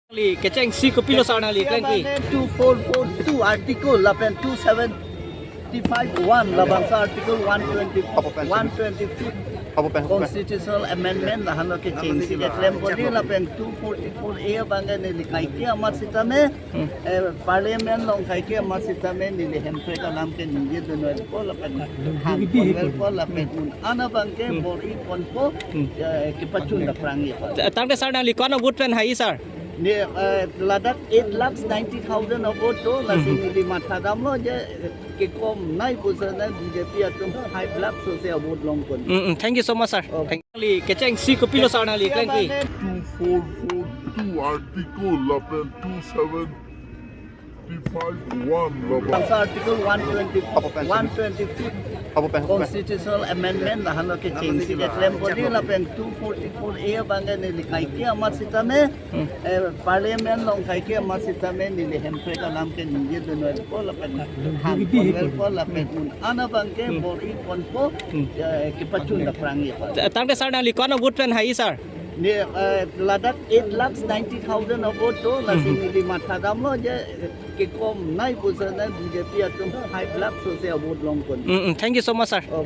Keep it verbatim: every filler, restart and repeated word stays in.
Nangli kechengsi kopilo sir, nangli klangpi? Two four four two article lapen two seventy-five one labangso article one twenty, Apa pen? one twenty-fifth Apa pen? Constitutional Amendment lahenlo kechengsi keklem pon lapen two forty-four A abangke neli kaike amat sitame, Hmm. eh, Parliament along kaike amat sitame neli hemprek alam ke ningje dunverpo lapen hang ponverpo lapen un-an abangke Hmm. bor-i ponpo, Hmm. eh, kepachun dapprang ye. Ta-, tangte sir nangli ko-an a-vote pen hai sir? Ne, eh, ladak eight lakhs ninety thousand a-vote do, lasi Hmm. neli matha damlo je, eh, kekom nai pusana B J P atum five lakhs sose a-vote long pon. Mm, mm. Thank you so much, sir. Okay. Thank you. Nangli kechengsi kopilo sir, nangli klangpi? Two four four two article lapen two seventy-five one labang. Bangso article one twenty, Apa pen? one twenty-fifth Apa pen? Constitutional Amendment lahenlo kechengsi keklem pon lapen two forty-four A abangke neli kaike amat sitame, Hmm. eh, Parliament along kaike amat sitame neli hemprek alam ke ningje dunverpo lapen hang ponverpo lapen un-an abangke Hmm. bor-i ponpo, Hmm. eh, kepachun dapprang ye. Ta-, tangte sir nangli ko-an a-vote pen hai sir? Ne, eh, ladak eight lakhs ninety thousand a-vote do, lasi Hmm. neli matha damlo je, eh, kekom nai pusana B J P atum five lakhs sose a-vote long pon. Mm, mm. Thank you so much, sir. Okay. Thank